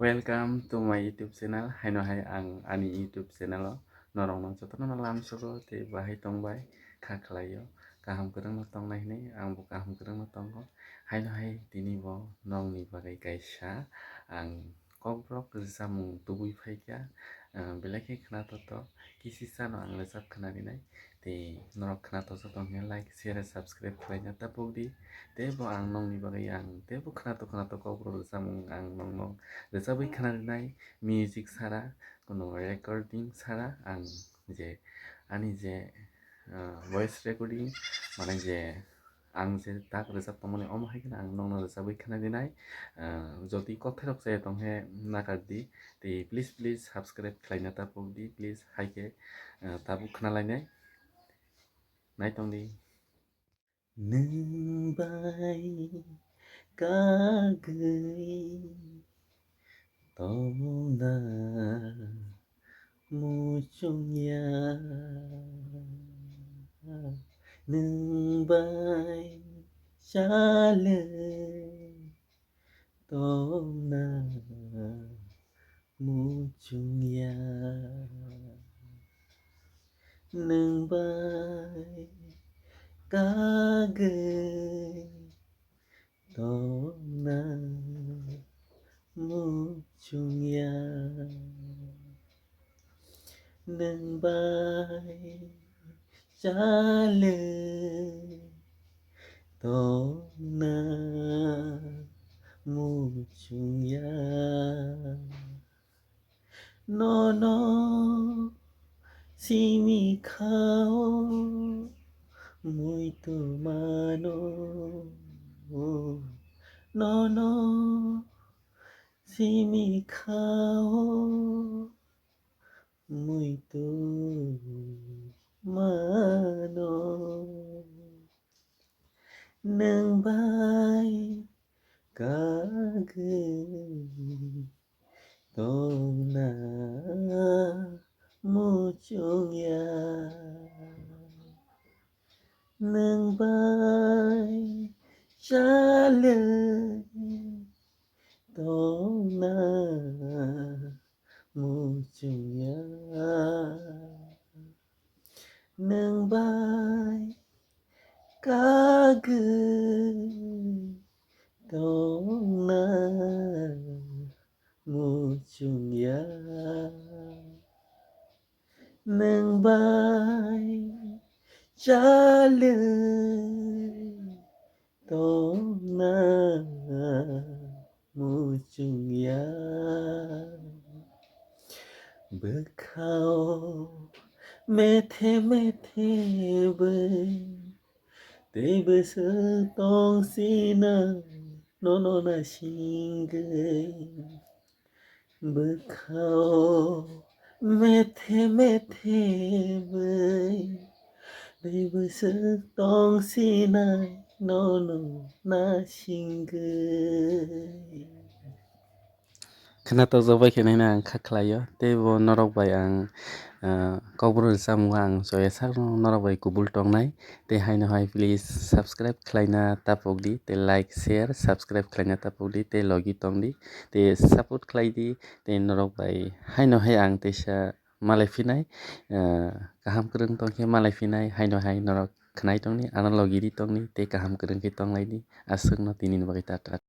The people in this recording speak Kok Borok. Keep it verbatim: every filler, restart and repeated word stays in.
Welcome to my YouTube channel. Haino hai ang ani YouTube channel o norok no jotono no lamsogo tei bahai tongbai kha khlaio. Kaham kwrwng no tongnai hinwi ang bo kaham kwrwng no tongo. Haino hai tini bo nokni bagwi kaisa ang kokborok rwchapmung tubui phaikha. Ah, belai khe khna totok. Kisi sano ang rwchap khna rinai. Tei norok khna tosa tong khe like, share, subscribe khlaina tapok di. Tei bo ang nokni bagwi ang tei bo khna to khna to kokborok rwchapmung ang nokno rwchapwi khna rinai. Music sara, kono recording sara ang je ani je, ah, voice recording mane je ang je tak rwchap tongmani omo hai kheno ang nokno rwchapwi khna rinai. Ah, jotoi kokthairok chaya tong khe nakar di. Tei please, please subscribe khlaina tapok di, please, hai khe, ah, tabuk khna lainai. Naitong di. Nwng bai kagwi tongna muchungya, nwng bai chalwi tongna muchungya, nwng bai kagwi tongna muchungya, nwng bai chalwi tongna muchungya. Nono simi khao muitu mano, nono simi khao muitu mano. Nwng bai kagwi tongna muchungya, nwng bai chalwi tongna muchungya, nwng bai kagwi tongna muchungya, nwng bai chalwi tongna muchungya, bwkhao methe methe bai tei bwswk tong sinai nono naisingwi. Bwkhao methe methe bai tei bwswk tong sinai nono naisingwi. Khna tojak bai khe nini ang kha khlaio, tei bo norok bai ang, ah, kokborok rwchapmung ang choya sakno norok bai kubul tongnai. Tei haino hai please subscribe khlaina tapok di, tei like, share, subscribe khlaina tapok di, tei logi tong di, tei support khlai di, tei norok bai haino hai ang teisa malai phinai, ah, kaham kwrwng tong khe malai phinai, haino hai norok khnai tong di, ano logi ri tong di, tei kaham kwrwng khe tong lai di, aswkno tini ni bagwi ta ta.